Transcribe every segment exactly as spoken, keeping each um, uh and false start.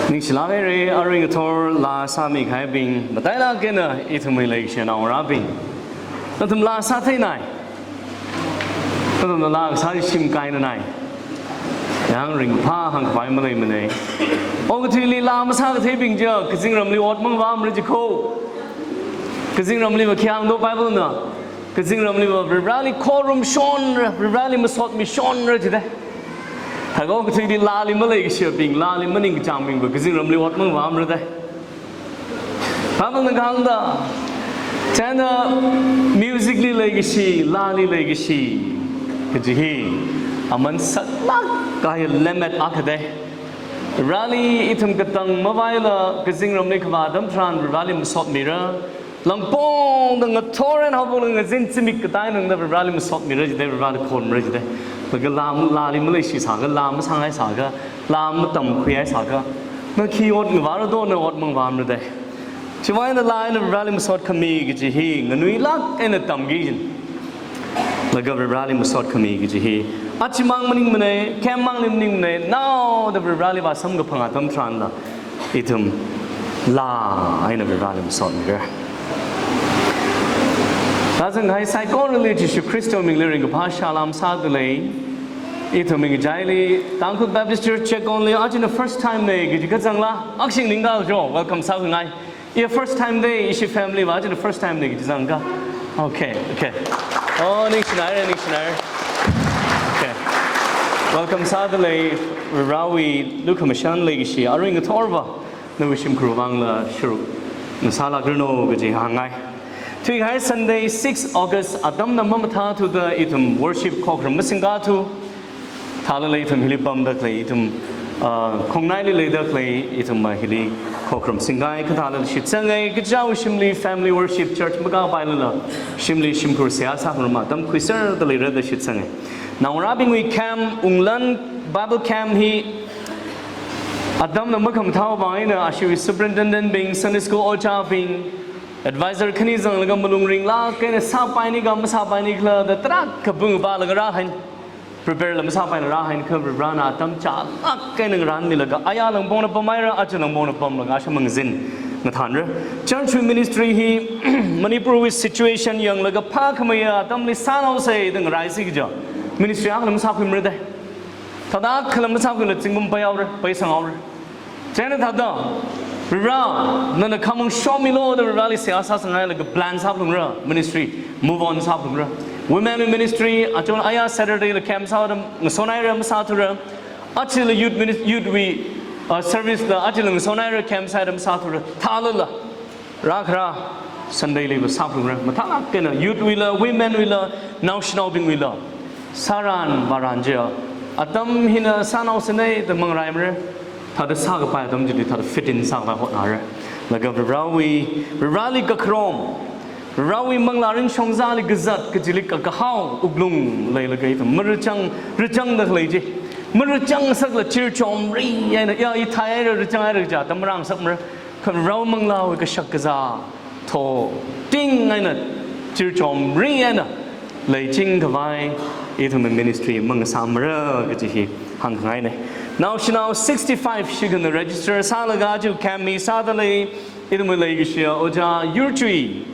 Ningshilāk haira, arui ngathor laa sāmikahaibing, matailāk eina ithumwui leishiya naongarābing. Nathum laa sātheinai. Nathumna laa kasā shim kainanai. Yang ringphā hāngkhavai maleimana. Okathuili laa masākatheibing chi, kazingramli ot mangavāmara jiko. Kazingramliva khi hāngdo Bible na. Kazingramliva Varivarāli khorumshonra, Varivarāli masotmishonra jida. Thākha okathuili laali maleikashiyabing, laali maningkachāngbingva kazingramli ot mangavāmara da. Bible na kahāngda, china music li leikashi, laali leikashi kaji hi aman saklāk kahai lemmet akha da. Varivarāli ithum katang mavaila kazingramli kavā atam tharan Varivarāli masotmira. Langpongda ngathor eina haophokla ngazin zimik katā eina tangda Varivarāli masotmira jida, Varivarāli khorumra jida. Laga laa, laali maleishi sākha, laa masāngai sākha, laa matamkhuihai sākha, na khi ot ngavāra do, na ot mangavāmara da. Chiwui vang eina laa eina Varivarāli masotkhami kaji hi nganuilāk eina tamki jin. Laga Varivarāli masotkhami kaji hi achimang maningmana, khemmangli maningmana, naoda Varivarāli vāsamkaphang atam tharanla ithum laa eina Varivarāli masotmira. Tazanghai saikorali Jishu Khristawui mingli ringkaphā salām sādalei. Ithum ngachaili Tangkhul Baptist Church Checkon li ajana first time na kaji kazangla, akshing ningkal jo, welcome sākhangai. Iya first time da, ishi family va, ajana first time da kaji zangka. Okay, okay. Oh, ningshinaira, ningshinaira. Okay. Welcome sādalei, Varivarāwui lukhamashan leikashi, arui ngathorva nawui shimkhur vangla sharuk ngasālākranu kaji hāngngai. Thuikahai Sunday, six August, atamna mamathāthuda ithum worship khokharam masingkathu. Thālala ithum hili pamda khalei, ithum, ah, khongnaili leida khalei, ithum, ah, hili khokharam singngai, kathālala shitsanga, kaja shimli family worship church makāpailala, shimli shimkhur seihā sākharam atam khuisārda leira da shitsanga. Naongarābingwui camp, Unglan Bible Camp hi, atamna makhamathāwui vang eina, ashiwui superintendent bing, Sunday school ojābing, advisor khani zanglaga malung ringlāk eina sāpaini kha masāpaini khala da tarākha pung pālaga rāhaina. Prepare la masāpaila rāhaina kha Varivarāna atam chālāk eina ngarānmilaga, aya langpongna pamhaira, aja langpongna pamlaga asham mangazin ngathānra. Church wui ministry hi Manipur wui situation yanglaga phākhamei atamli sānaosa da ngaraisi kaja ministry akhala masākhuimara da. Thāda akhala masākhuila zingkum paihaora, paisanghaora. China thāda, Varivarā, nana khamong shomilu da Varivarāli seihā sāsanghailaga plan sāphalungra, ministry move on sāphalungra. Women ministry, achon aya Saturday la camp sāda ngasonhaira masāthura. Achila youth minis-, youth wui, uh, service la, achila ngasonhaira camp sāda masāthura. Thālala, rākhara, Sunday li va sāphalungra. Mathālāk eina, youth wuila, women wuila, naoshinaobingwuila. Sāran, vāran jiya. Atam hina sānaosana da mangaraimara. Thāda sākapai atam chili thāda fit in sākapai hotnara. Laga Varivarāwui, Varivarāli kakharom, Varivarāwui manglā ringshongzali kazat kajili kakahao wuklung leilaga ithum marachang, rachangda khalei chi. Marachang sakla chirchomri eina, ya, i thaihaira, rachanghaira kaja atam marāngasakmara. Kha Varivarāwui manglāwui kashak kazā thoting eina, chirchomri eina leichingkhavai ithumwui ministry mangasāmara kaji hi hāngkhangaina. Naoshinao sixty-five shikhana register sālaga aja camp mi sādalei, ithumwui leikashiya ojā yurchui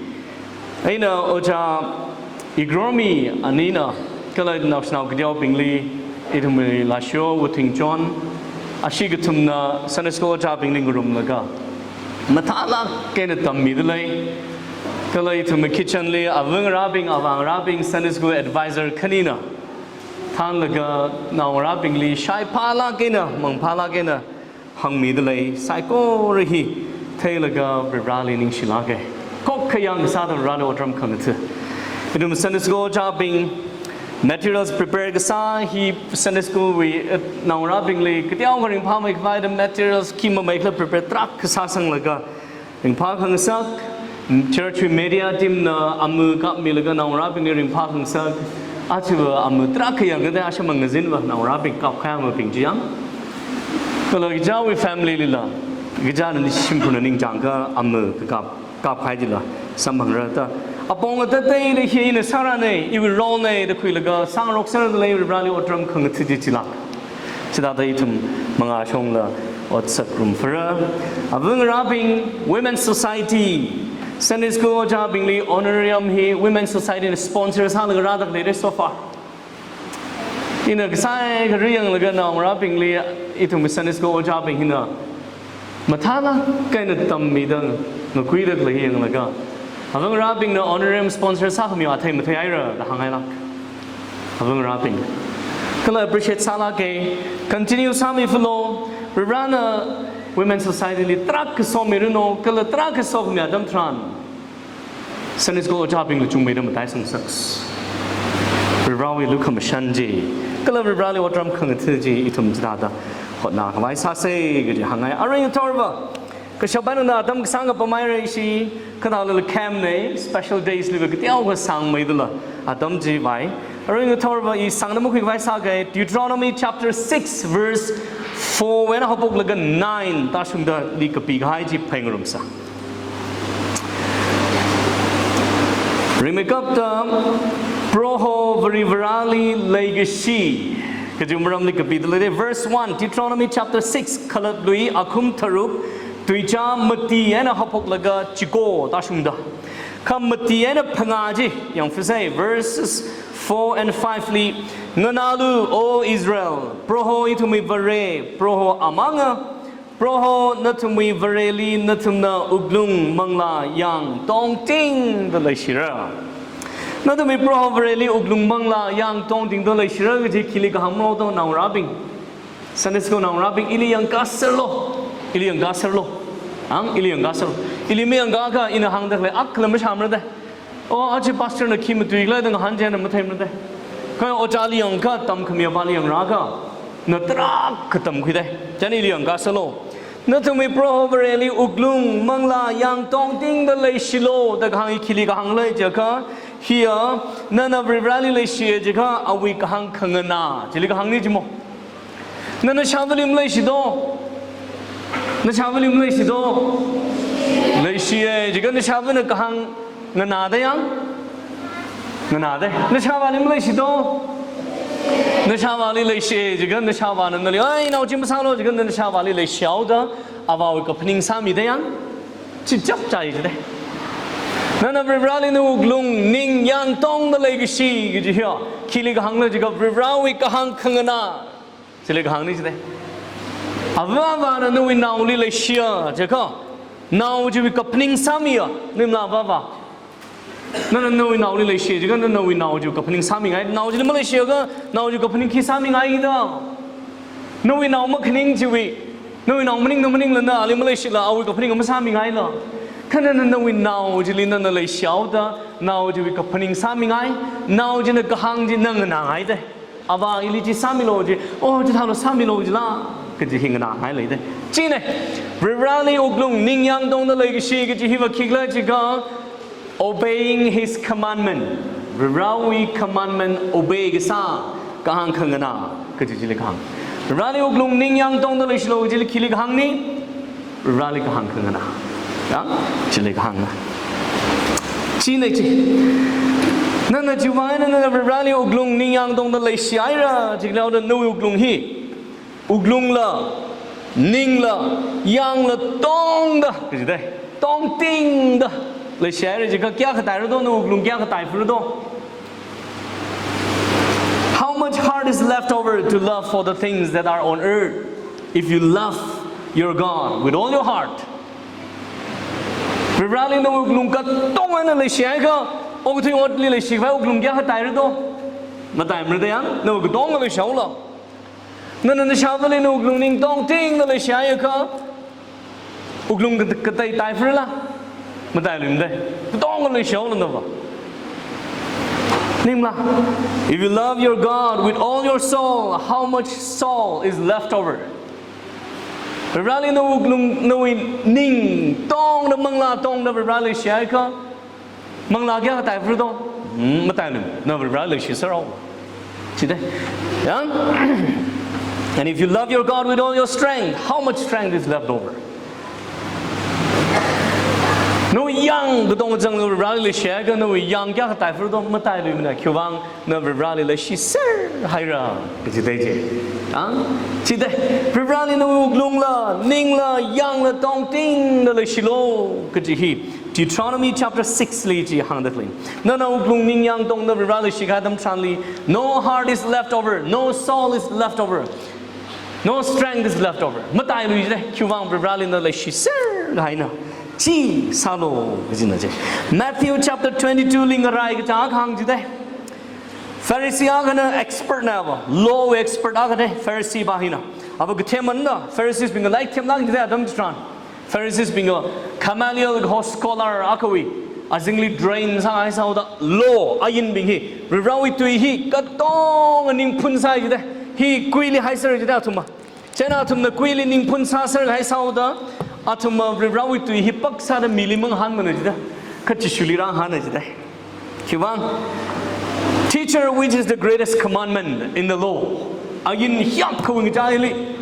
eina ojā Igromi anina, kala naoshinao kateobingli, ithumwui Lashio Wuthingchon, ashi kathumna Sunday school ojābingli ngarumlaga mathālāk eina tammidalei. Kala ithumwui kitchen li avāngarābing, avāngarābing Sunday school advisor khanina thānlaga naongarābingli shaiphālāk eina, mangphālāk eina hāngmidalei, saikora hi theilaga Varivarāli ningshilāka. Khokkha yang sāda Varivarāli otram khangatha. Ithum Sunday school ojābing materials prepare kasā hi Sunday school wui, eh, naongarābingli kateo kha ringphāmeikhavai da materials khi mameikhala prepare tarākha sāsanglaga ringphā khangasak, church wui media team na amu kapmilaga naongarābingli ringphā khangasak, aja amu tarākha yangkada asham mangazinva naongarābing kapkahai amubing chi yang. Kala kachāwui family lila, kachāna ni shimkhurna ningchāngkha amu kakap, kapkahai chila samphangra da. Apong atateili hi ina sārana, iwui role na da khuilaga sāngarokserda lei, Varivarāli otram khangatha chi chilāk. Chithāda ithum mangāshongla, Otsak rumphara. Avāva̱ ngarābing, Women Society, Sunday School ojābingli honorarium hi Women Society na sponsor sālaga rāda khalei so far. Ina kasai kari yanglaga naongarābingli ithum Sunday School ojābing hina mathālāk eina tammida ngakuida khalei yanglaga, avāva̱ ngarābingna honorarium sponsor sākhami athei matheihaira da hānghailāk. Avāva̱ ngarābing, kala appreciate sālāka, continue sāmifalu. Varivarana Women Society li tarākha somiranu, kala tarākha sokhami atam tharan Sunday School ojābingla chungmeida mataisangsaks. Varivarawui lukhamashan chi, kala Varivarali otram khangatha chi ithum chithāda hotnakhavai sāsa kaji hāngngai. Arui ngathorva, kashap eina atam kasāng kapamhaira ishi, kathālala camp na, special days liva kateokha sāngmeidala atam chivai. Arui ngathorva i sāngda makhuikhavai sāga, Deuteronomy chapter six verse four wui eina haophoklaga nine tāshungda li kapikahai chi phāngarumsa. Ringmeikapta Proho Varivarali leikashi kaji maramli kapida lei. Verse one, Deuteronomy chapter six, khalatlui akhum tharuk, tuizā mati eina haophoklaga chiko tāshungda. Kha mati eina phangā chi yangfasai, verses four and five li, nganālu, O Israel, Proho ithumwui Vare, Proho amanga, Proho nathumwui Vareli nathumna wuklung manglā yāng tongtingda leishira. Nathumwui Proho Vareli wuklung manglā yāng tongtingda leishira kaji khili kahāng mro to naongarābing? Sunday School naongarābing, ili yangkāserlu. Ili yangkāserlu. Ang, ili yangkāserlu. Ili mayangkāakha ina hāngda khalei akhala mashāmara da. O, aja pastor na khi matuikhala da ngahān china matheimara da. Kha ojāli yangakha, tamkhami avāli yangrāakha, na tarākha tamkhuida. Chieina ili yangkāserlu. Nathumwui Proho Vareli wuklung manglā yāng tongtingda leishilu da kahāng hi khili kahāng lei jiakha, hiya, nana Varivarali leishiya jiakha awui kahāng khanganā chili kahāngna chi mo. Na nashāvali maleishido? Nashāvali maleishido? Leishiya jiakha nashāvana kahāng nganāda yang? Nganāda. Nashāvali maleishido? Nashāvali leishiya jiakha nashāvana nali, ai, nao chi masālu jiakha nashāvali leishihaoda avāwui kaphaning sāmida yang? Chi chapchai jida. Nana Varivarali nawui wuklung ning yāng tongda leikashi kaji hiya khili kahāngla jiakha Varivarawui kahāng khanganā chili kahāngna jida. Avā avāna nawui naoli leishiya jiakha, nao chiwui kaphaning sāmiya, ningmala avā avā? Nana nawui naoli leishiya jiakha nana nawui nao chiwui kaphaning sāmingai. Nao chili maleishiakha nao chiwui kaphaning khi sāmingaida? Nawui nao makhaning chiwui, nawui nao maningna maningla na ali maleishila awui kaphaning masāmingaila? Kha nana nawui nao chili nana leishihaoda nao chiwui kaphaning sāmingai, nao china kahāng chi na nganāngaida. Avā, ili chi sāmilu ji, o, chithālu sāmilu jila, kaji hi nganāngai leida. China, Varivarali wuklung ning yāng tongda leikashi kaji hiva khikhala jiakha, obeying his commandment. Varivarawui commandment obey kasā kahāng khanganā kaji chili kahāng. Varivarali wuklung ning yāng tongda leishilu chili khili kahāngna? Varivarali kahāng khanganā. Ya? Chili kahāngna. China chi. Nana chiwui eina nana Varivarali wuklung ning yāng tongda leishihaira, jilaoda nawui wuklung hi wuklungla, ningla, yāngla tongda, kaji da, tongtingda leishihaira jiakha kayākha tairado, nawui wuklung kayākha taifarado? How much heart is left over to love for the things that are on earth if you love your God with all your heart? Varivarali nawui wuklung katong eina leishihaiakha, okathui otli leishikhavai wuklung kayākha tairado? Mataimarada yang, nawui katonga leishihaolu. Nana nashāvali nawui wuklung ning tongtingda leishihaiakha, wuklung kat-, katei taifarala? Matailui da. Katonga leishihaolu nava. Ningla, if you love your God with all your soul, how much soul is left over? Varivarali nawui wuklung, nawui ning tongda, manglā tongda Varivarali leishihaiakha, manglā kayākha taifarado? Hmm, matailui, na Varivarali leishiserhaolu. Chida. Yang? And if you love your God with all your strength, how much strength is left over? Nawui yāng katonga zanglu Varivarali leishiakha nawui yāng kayākha taifur do, matailuimana, khiwuivang na Varivarali leishiser haira, kaji dei chi. Ang, chi dei, Varivarali nawui wuklungla, ningla, yāngla tongtingda leishilu, kaji hi Deuteronomy chapter six li chi hāngda khalei. Nana wuklung ningyāng tongda Varivarali leishikahai atam tharanli, no heart is left over, no soul is left over. No strength is left over. Matailui jide, khiwuivang Varivarali na leishiser haina. Chi sālu, kajina je. Matthew chapter twenty-two li ngarai kachā akha hāng jide. Pharisee akhana expert na ba, law expert akha de, Pharisee pa hina. Ava kathemana, Pharisees bing like themlang jide atam tharan. Pharisees bing, Gamaliel ho scholar akhawui azingli train sāngaisāhaoda law, ainbing hi, Varivarawui tui hi katonga ningphun sāi jide, hi kuili haiser jide athumva. Chieina athumna kuili ningphun sāser haisāhaoda, athumva Varivarawui tui hi pak sāda mili mangahānmana jide, kha Jishuli rāngahāna jide. Khiwuivang, "Teacher, which is the greatest commandment in the law?" Ain hiyāp kha wing chili.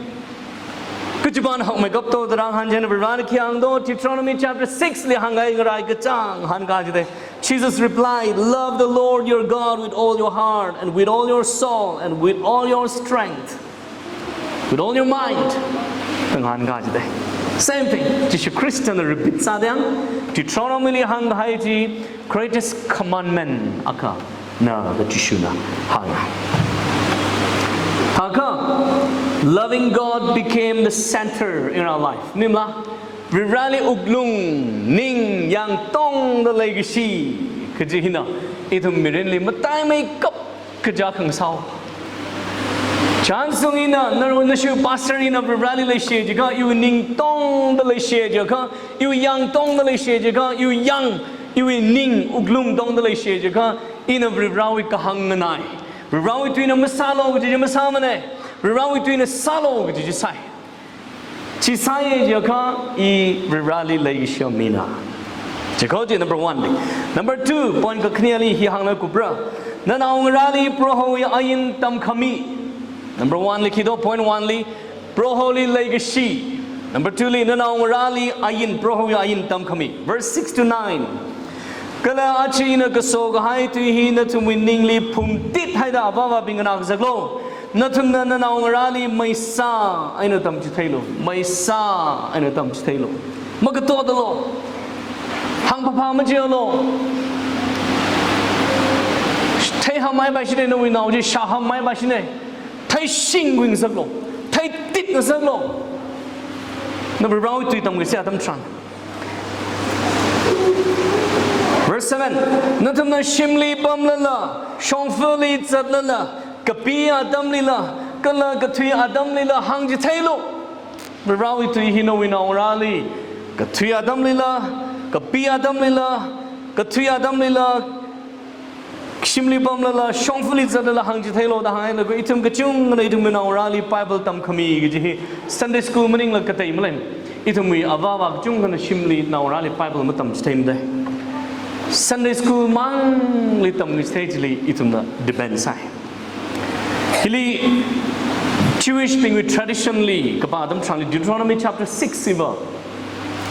Kachipana hakmeikap to da rāngahān chieina Varivarana khi hāng do, Deuteronomy chapter six li hāngngai ngarai kachāng hāngkā jide. Jesus replied, "Love the Lord your God with all your heart and with all your soul and with all your strength, with all your mind." Tang hāngkā jide. Same thing. Jishu Khristana repeat sādang, Deuteronomy li hāngkahai chi greatest commandment akhana da Jishuna hānga. Thākha, loving God became the center in our life. Mimla, Varivarali wuklung, ning, yāng tongda leikashi kaji hina ithum mirinli mataimeikap kachā khangasao. Chānsung ina, naru nashu pastor ina Varivarali leishi jiakha, iwui ning tongda leishi jiakha, iwui yāng tongda leishi jiakha, iwui yāng, iwui ning wuklung tongda leishi jiakha, ina Varivarawui kahāng nganai. Varivarawui tuina masālu kaji chi masāmane. Varivarawui tuina sālu kaji chi sāi. Chi sāi jiakha i Varivarali leikashia mina. Chi kho chi number one li. Number two, point kakhaneli hi hānglaga kupra. Nanaongarāli Prohowui ain tamkhami. Number one li khi do, point one li, Proholi leikashi. Number two li, nanaongarāli ain, Prohowui ain tamkhami. Verse six to nine. Kala aja ina kaso kahai tui hi nathumwui ningli phungtit haida avāvabing nganā kazaklu. Nathumna nanaongarāli maisā eina tamchitheilu. Maisā eina tamchitheilu. Makatodalu. Hāngphāphā machialu. Theiham mai ba shine nawui nao chi, shāham mai ba shine. Theishing ngasaklu. Theitit ngasaklu. Na Varivarawui tui tamkasā atam tharan. Verse seven. Nathumna shimli pamlala, shongfali zatlala, kapi atamlila, kala kathui atamlila hāngchitheilu. Varivarawui tui hi nawui naongarāli, kathui atamlila, kapi atamlila, kathui atamlila, shimli pamlala, shongfali zatlala hāngchitheilu da hānghailakha, ithum kachungkhana ithumwui naongarāli Bible tamkhami kaji hi Sunday school maningla katei maleimana. Ithumwui avāva kachungkhana shimli naongarāli Bible matamchitheimada. Sunday school mangli tamchithei chili ithumna depend sāi. Hili Jewish bingwui tradition li kapā atam tharanli Deuteronomy chapter six hiva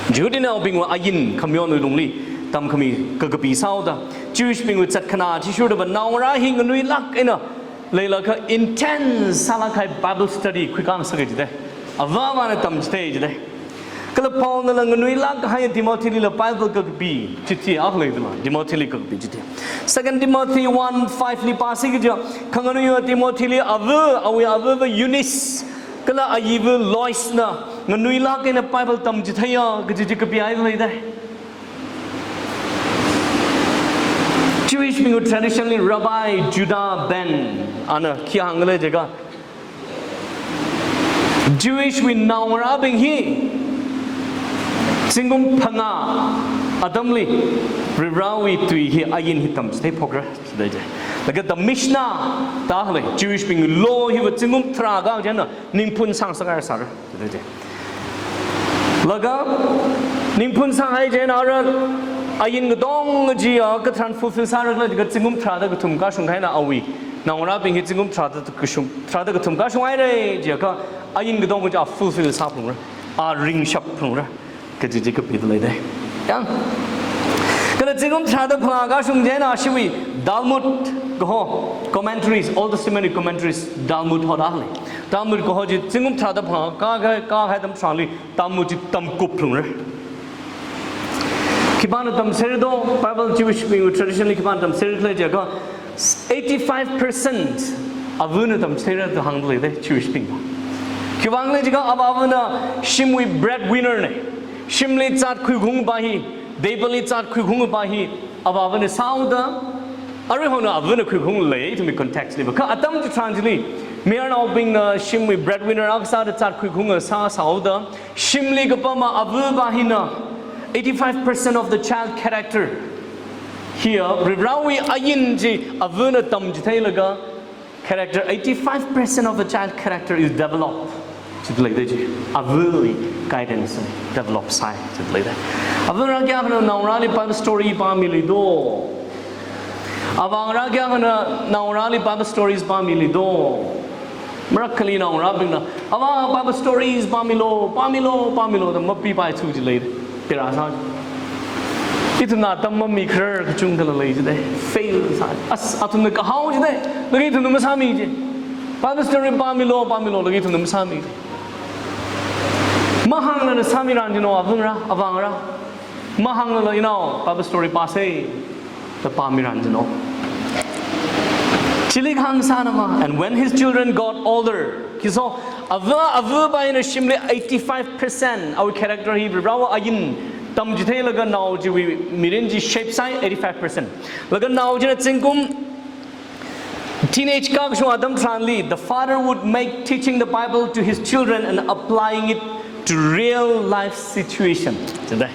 Jihudinaobingwui ain khamayonwui lungli tamkhami kakapi sāhaoda, Jewish bingwui zatkhanā athishurdava naongarā hi nganuilāk eina leilakha intense sālāk kahai Bible study khuikāngasak jide. Avāvana tamchithei jide. Kala Paulnala nganuilāk kahai Timothy lila Bible kakapi chithi akha leidala, Timothy li kakapi chithi. Second Timothy one five li pāsi kaja, khanganuiya Timothy li ava, awui avava Eunice, kala ayiva Lois na nganuilāk eina Bible tamchitheiya kaji chi kapihai leida. Jewish bingwui tradition li Rabbi Judah ben, ana khi hāngkhala jiakha, Jewish wui naongarābing hi zingkum phangā atamli Varivarawui tui hi ain hi tamchithei phokra, chithei je. Laga the Mishnah da khalei Jewish bing law hiva zingkum tharā kachieina ningphun sāngasakngaisāra, chithei je. Laga ningphun sānghai chieina ara ain katonga chiya katharan fulfill sārakhala jiakha zingkum tharāda kathum kashung kahaina awui naongarābing hi zingkum tharāda kashung, tharāda kathum kashunghaira jiakha ain katonga chi a fulfill sāphalungra, a ringshaphalungra kaji chi kapida leida. Yang. Kala zingkum tharāda phangā kashung chieina ashiwui Talmud kaho, commentaries, Old Testament commentaries, Talmud hoda lei. Talmud kaho chi zingkum tharāda phangā ka, ka, kahai atam tharanli Talmud chi tamkup lungre. Khipāna tamserdo, Bible Jewish bing traditionally khipāna tamser khala jiakha, eighty-five percent avana tamsera da hāngda lei de, Jewish bing. Khiwuivang khala jiakha avāvana shimwui breadwinner ne. Shimli zat khuikhung pa hi, table li zat khuikhung pa hi, avāvana sāhaoda, aruihon avana khuikhung lei, ithumwui context li va. Kha atam chitharan chili, mayarnaobingna shimwui breadwinner akha sāda zat khuikhung sā sāhaoda, shimli kapama ava pa hina, eighty-five percent of the child character. Here, Varivarāwui ain chi avana tamchitheilaga, character, eighty-five percent of a child character is developed. Chithāda lei de chi. Avawui guidance develop sāi, chithāda lei de. Avā ngarā kayākhana naongarāli Bible story pāmili do. Avā ngarā kayākhana naongarāli Bible stories pāmili do. Marākhali naongarābingna, "Avā, Bible stories pāmilo, pāmilo, pāmilo," da mapipai chu chi lei de. Pera sā. Ithumna atam mamikharar kachungkhala lei jide. Fail sā. As, athumna kahao jide. Laga ithumna masāmi je. Bible story pāmilo, pāmilo, laga ithumna masāmi je. Mahānglala sāmiran jino, avā ngarā, avā ngarā. Mahānglala inao, Bible story pāsei. Da pāmiran jino. Chili kahāng sāna ma. And when his children got older, khi so, avā, avā pa hina shimli eighty-five percent awui character hi Varivarāwui ain tamchitheilaga nao chiwui mirin chi shape sāi eighty-five percent. Laga nao china zingkum teenage kakashung atam tharanli, the father would make teaching the Bible to his children and applying it to real life situation. Chithāda.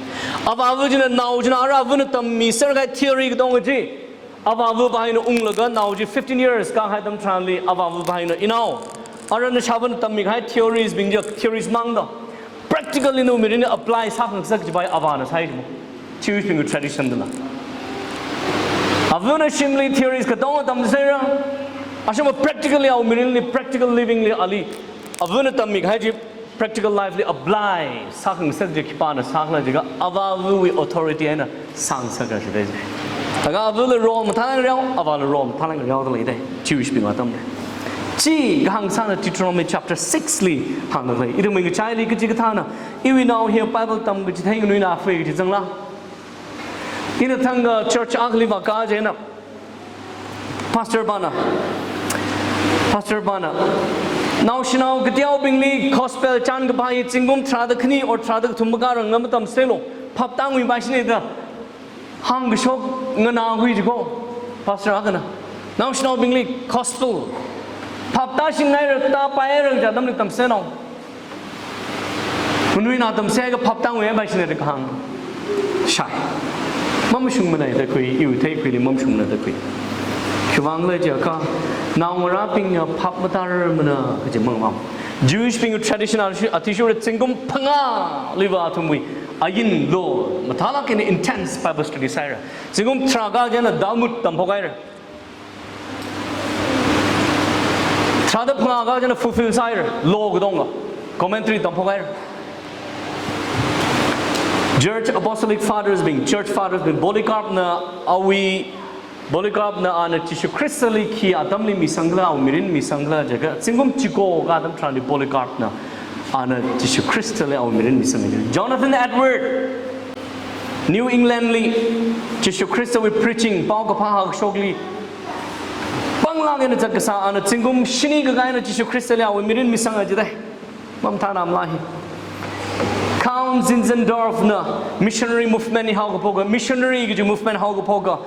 Avāva china nao china aruivana tammiser kahai theory katonga chi, avāva pa hina unglaga nao chi fifteen years kahai atam tharanli avāva pa hina inao, arui nashāvana tammikahai theories bing chi, theories mang da. Practically nawui mirinli apply sākhangasak kajipa avāna sāi jimo. Jewish bingwui tradition dala. Avana shimli theories katonga tamsera, ashama practically awui mirinli, practical living li ali, avana tammikahai chi practical life li apply sākhangasak chi khipāna sākhala jiakha, avāvawui authority eina sāngasaka jide. Laga avāla role mathālāk ngareo, avāla role mathālāk ngareoda lei de. Jewish bing atamli. Chi kahāng sāna Deuteronomy chapter six li hāngda lei. Ithumwui ngachaili kachikathāna, iwui nao hi Bible tamkachithei nganuina fui kaji zangla. Ina thangkha church akhali vāka chieina, pastor pana, pastor pana, naoshinao kateobingli gospel chān kapai zingkum tharāda khani or tharāda kathum makārang ngam matamselo, phaptāngui paishine da hāngkashok nganākhui jiko, pastor akhana. Naoshinaobingli gospel phaptāshinghaira, tāpaira kaja atamli tamseno. Manuina tamsei kaphaptāngui paishine da kahāng. Shai. Mamashungmana da khui, iwui theikhuili mamashungmana da khui. Khiwuivang khala jiakha, naongarābingna phap matārar mana kaji mangmang. Jewish bing tradition athishurda zingkum phangāli va athumwui ain lo mathālāk eina intense Bible study sāhaira. Zingkum tharākha chieina Talmud tamphokhaira. Tharāda phangākha chieina fulfill sāhaira, law katonga. Commentary tamphokhaira. Church Apostolic Fathers bing, Church Fathers bing, Polycarp na awui, Polycarp na ana Jishu Khristali khi atamli misangkhala, awui mirin misangkhala jiakha, zingkum chikokha atam tharanli Polycarp na ana Jishu Khristali awui mirin misangkhala. Jonathan Edward, New England li Jishu Khristawui preaching, paokaphā hākashokli panglāk eina zatkasā, ana zingkum shini kakā eina Jishu Khristali awui mirin misanga jidai. Mamathānamla hi. Count Zinzendorf na missionary movement hi haokaphokha, missionary kaji movement haokaphokha,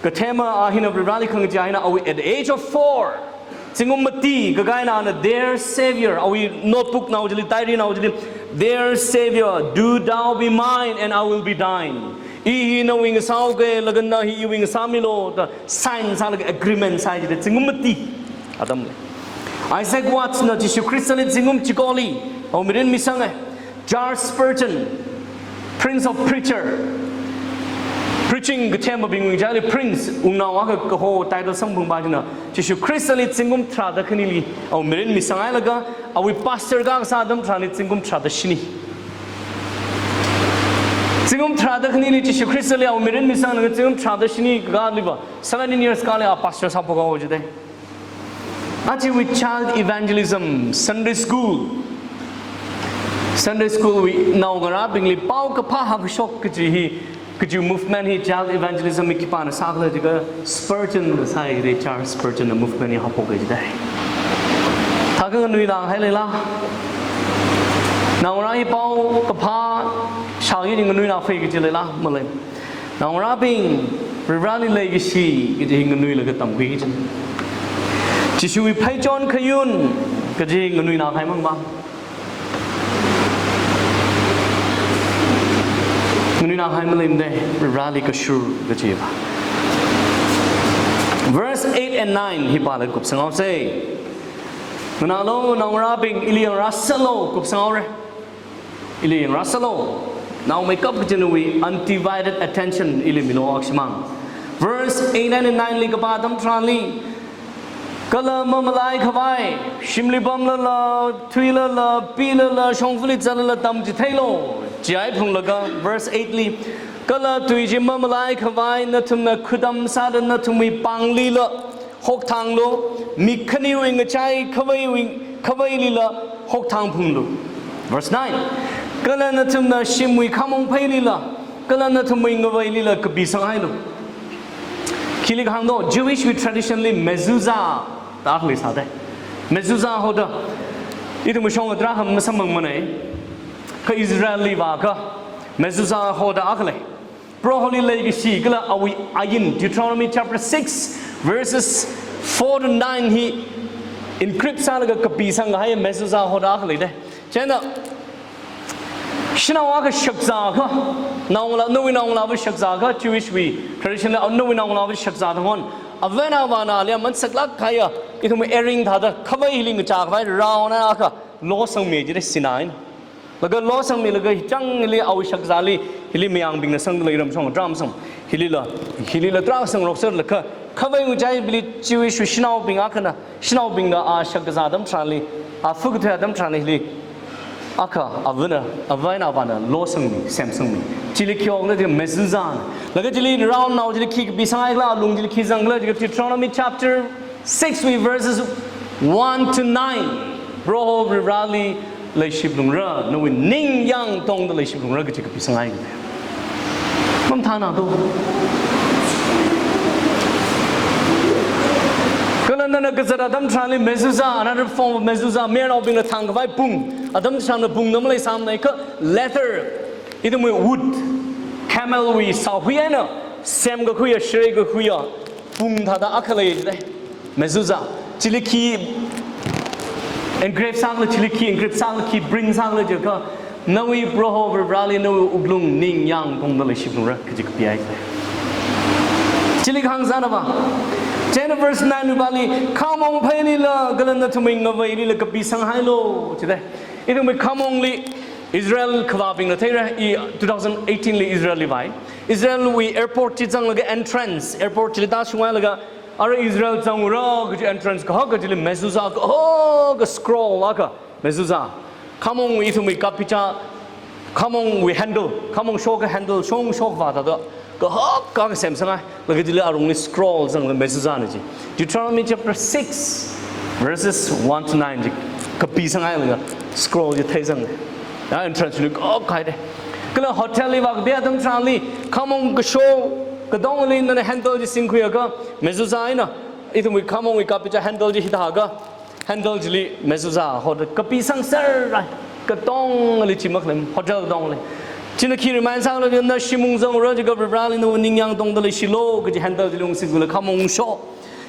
kathema a hina Varivarāli khangachee hina awui at the age of four, zingkum mati kakā eina ana, "Dear Savior," awui notebook nao chili, diary nao chili, "Dear Savior, do thou be mine and I will be thine." I hi nawui ngasāhaoke, laga na hi iwui ngasāmilo, da sign sālaga agreement sāi jida zingkum mati atamli. Isaac Watts na Jishu Khristali zingkum chikoli awui mirin misanga. Charles Spurgeon, Prince of Preacher, preaching kathembingwui ngachaili Prince, wungnao akha kaho title samphangpa china, Jishu Khristali zingkum tharāda khanili awui mirin misangailaga, awui pastor kasā atam tharanli zingkum tharāda shini. Zingkum tharāda khanili Jishu Khristali awui mirin misanglaga zingkum tharāda shini kakāliva, seventeen years kāli a pastor sāphok haowa jidalei. Aja iwui child evangelism, Sunday school. Sunday school wui naongarābingli paokaphā hāngkashok kaji hi, kaji movement hi child evangelism hi khipāna sākhala jiakha Spurgeon na sāi jidalei, Charles Spurgeon na movement hi haophoka jidalei. Thākha nganuilāk hailala? Naongarā hi paokaphā shāki nganuilākphai kaji leila? Malei. Naongarābing, Varivarāli leikashi kaji hi nganuilaga tamkhui kaji. Jishuwui pheichon khayun kaji hi nganuilāk haimang ba? Nganuilāk hai maleimana, Varivarāli kashur kajiva. Verse eight and nine hi pālaga kupsanghaosei. Nganālu naongarābing, ili yangrāsālu, kupsanghaora. Ili yangrāsālu. Naomeikap kachina nawui undivided attention ili milu akshimang. Verse eight and nine li kapā atam tharanli, kala mamalaikhavai, shimli pamlala, thuilala, pilala, shongfali zatlala tamchitheilu, jihaiphalunglaga, verse eight li, kala tui chi mamalaikhavai nathumna khudam sāda nathumwui panglila hokthanglu, mik khaniwui ngachai khavaiwui, khavailila hokthangphunglu. Verse nine, kala nathumna shimwui khamong pheilila, kala nathumwui ngavailila kapi sanghailu. Khili kahāng do, Jewish wui tradition li mezuzah da akha leisāda. Mezuzah hoda, ithum shong atra ham masamphangmanei. Kha Israel li vākha mezuzah hoda akha lei. Proholi leikashi kala awui ain, Deuteronomy chapter six, verses four to nine hi encrypt sālaga kapi sanghai mezuzah hoda akha leidalei. Chieina shanao akha shakzākha, naongalā, nawui naongalāva shakzākha, Jewish wui tradition li nawui naongalāva shakzā thanghon, avā eina avāna ali aman saklāk kahaiya, ithum earring thāda khavai hili ngachākhavai round akha losangmi jidalei sina eina. Laga losangmilaga hichang hili awui shakzāli, hili mayangbingna sangda lei ramshong, drum song, hilila, hilila tarākha sangrokserlaga, khavai ngachaibingli Jewish wui shanaobing akhana, shanaobingna a shakzā atam tharanli, a fu kathui atam tharanli hili akha avāna, avā eina avāna losangmi, semsangmi. Chili khi okna jiakha mezuzah. Laga chili round nao chili khi kapi sanghaikhala, alung chili khi zangkhala jiakha Deuteronomy chapter six wui verses one to nine. Proho Varivarāli leishiphalungra, nawui ningyāng tongda leishiphalungra kaji kapi sanghai. Mamathāna do. Kala nana kazat atam tharanli mezuzah, another form of mezuzah, mayarnaobingna thangkhavai pung, atam tharanna pung na maleisāmanei kha leather, ithumwui wood, camel wui sāhui eina semkakhuiya, shreikakhuiya pung thāda akha lei jidalei. Mezuzah. Chili khi engrave sākhala, chili khi engrave sākhala, khi print sākhala jiakha, nawui Proho Varivarāli nawui wuklung ningyāng tongda leishiphalungra kaji kapi hai. Chili kahāng sāna ba. Chieina verse nine wui pāli, khamong pheilila, kala nathumwui ngavailila kapi sanghailu jidalei. Ithumwui khamongli Israel khavābingna theira, i two thousand eighteen li Israel li vāi. Israel wui airport chi zanglaga entrance, airport chili tāshunghailaga, ara Israel zangra kaji entrance kahaka chili mezuzah kahaka scroll akha, mezuzah. Khamongwui ithumwui kapichā, khamongwui handle, khamong shoka handle, shong shokva thāda kahaka semsanghai. Laga chili arungli scroll zangla mezuzahna ji. Deuteronomy chapter six, verses one to nine ji kapi sanghailaga scroll ji theizang. Ya entrance li kahak haidalei. Kala hotel li vākapi atam tharanli khamong kasho katongli nana handle ji singkhuiakha mezuzah eina, ithumwui khamongwui kapichā handle ji hithākha, handle chili mezuzah hoda kapi sangserra, katongli chi makhalei, hotel katongli. China khi remind sākhala jiakha, na shim ungzangra jiakha Varivarāli nawui ningyāng tongda leishilu kaji handle chili ungsingkhuila khamong sho.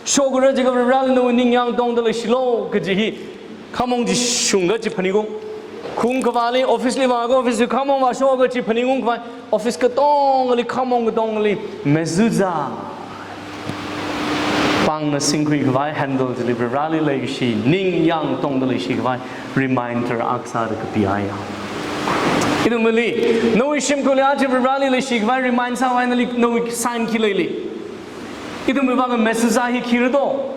Shokra jiakha Varivarāli nawui ningyāng tongda leishilu kaji hi khamong chi shungakha chi phaningung. Khaung khavāli office li vākha office li khamong vāshokakha chi phaningung khavai, office katongli, khamong katongli mezuzah pāngna singkhui khavai handle chili Varivarāli leikashi, ningyāng tongda leishi khavai reminder akha sāda kapi haiya. Ithumli, nawui shimkhurli aja Varivarāli leishi khavai remind sākhavai nali nawui sign khi leili? Ithumwui vang mezuzah hi khira do?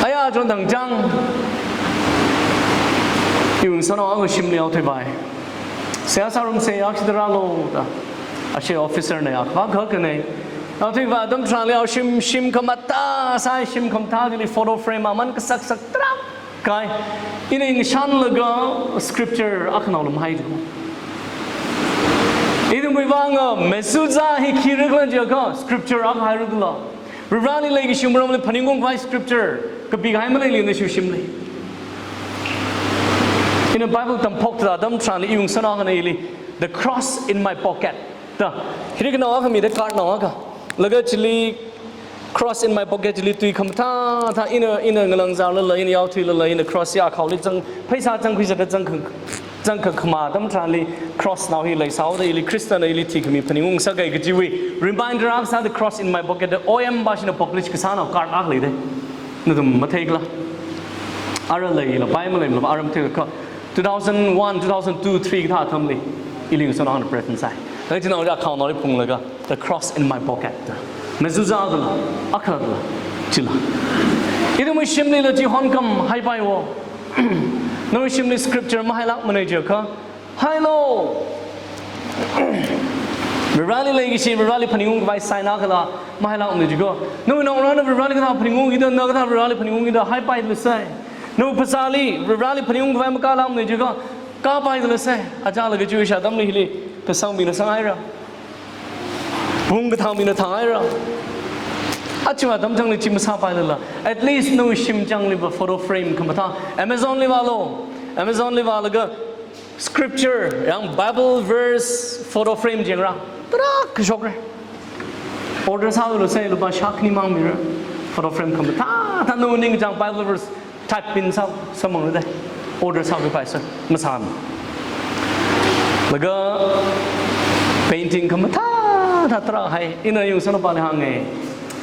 Aya chon thangchang, iwui ngasānao akha shimli yaothui vai. Seihā sārumse, akha shida rālu da. Ashi officer na ya, va kha kane. Athumva atam tharanli awui shim, shim khamathā sāi, shim khamathā chili photo frame aman kasak sak tarākha kahai. Ina ngashanlaga scripture akhanaolu mahai tu. Ithumwui vang Mezuzah hi khi rikla jiakha scripture akha hairikla. Varivarāli leikashi maramli phaningungkhavai scripture kapi kahai maleili nashi shimli. Ina Bible tamphok thāda atam tharanli iwui ngasāna akhana ili, "The cross in my pocket." Da, hiri khanao akha mida card nao akha. Laga chili, "Cross in my pocket," chili tui khamathā thā, ina, ina ngalangzarlala, ina yaothuilala, ina cross ya khaoli zang, pheisā zangkhuisāda zang khang, zangkhakhama atam tharanli cross nao hi leisāhaoda ili Khristana ili thikhami phaningung sākahai kajiwui reminder akha sāda "Cross in my pocket" da O M Bashina publish kasā nao card akha leida. Nathum matheikhala? Ara leila, pai maleila, ara matheikha. Two thousand one, two thousand two, three kathā atamli ili ngasāna akhana present sāi. Laga china ja khao naoli phunglaga, "The cross in my pocket." Mezuzah kala, akha kala, chila. Ithumwui shimlila chi honkam haipai wo. Nawui shimli scripture mahailākmana jiakha, hailu. Varivarāli leikashi, Varivarāli phaningungkhavai sign akhala mahailākmana jiakha, nawui naongarāna Varivarāli kathā phaningungkida, na kathā Varivarāli phaningungkida, haipailāse. Nawui phasāli Varivarāli phaningungkhavai makālākmana jiakha, kāpailāse. Achālaga chiwui shā atamli hili kasāngmina sānghaira. Phung kathāngmina thānghaira. Aja atam changli chi masāpailala, at least nawui shim changliva photo frame khamathā Amazon li vālu. Amazon li vālaga scripture, yang Bible verse photo frame yangra. Tarākha shokra. Order sāluse, lupā shākhani mang mira. Photo frame khamathā thā nawui ningchāng Bible verse type pin sā, sāmang rida. Order sākhuipaisa, masāmi. Laga painting khamathā thā tarākha hai, ina iwui ngasānapāli hānga,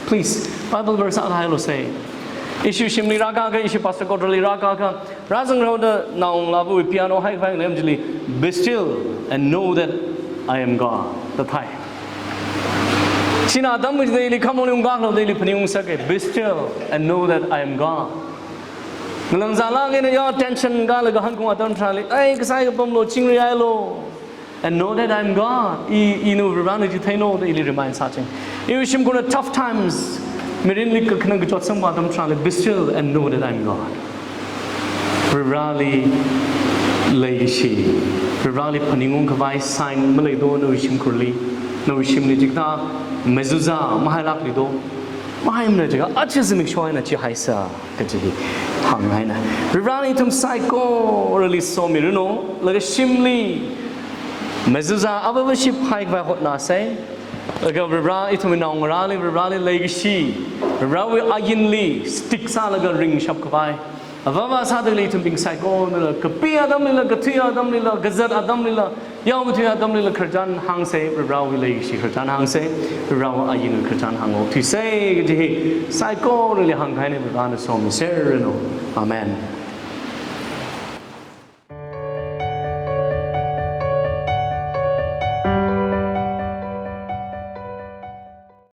"Please, Bible verse akha hailuse." Ishi shimli rākaka, ishi pastor quarter li rākaka, rāzanghaoda naongalāva piano haikhavai ngalemjili, "Be still and know that I am God," da thai. China atam chida ili khamong ungkak lo da ili phaningung sāka, "Be still and know that I am God." Ngalangzarlāk eina ya tension kalaga hankung atam tharanli, "Ai, kasai kapamlo, chingri hailu. And know that I am God. I, ina Varivarāna jitheino," da ili remind sāching. Iwui shimkhurna tough times, mirinli kakhanang kachot samphang atam tharanli, "Be still and know that I am God." Varivarāli leikashi, Varivarāli phaningungkhavai sign maleido nawui shimkhurli, nawui shimli chikathā mezuzah mahailāklido. Mahaimana jiakha, aja zimiksho eina chi haisa kaji hi hānghaina. Varivarāna ithum saikorali somiranu, laga shimli mezuzah avāva ship haikhavai hotnāsa. Laga Varivarā ithumwui naongarāli, Varivarāli leikashi, Varivarāwui ainli stick sālaga ringshapkhavai, avāva sādali ithumbing saikonala, kapi atamlila, kathui atamlila, kazat atamlila, yaokathui atamlila khararchan hāngsa, Varivarāwui leikashi khararchan hāngsa, Varivarāwui ainwui khararchan hāngokthuisa kaji hi saikorali hāngkahaina. Varivarāna somiserranu. Amen.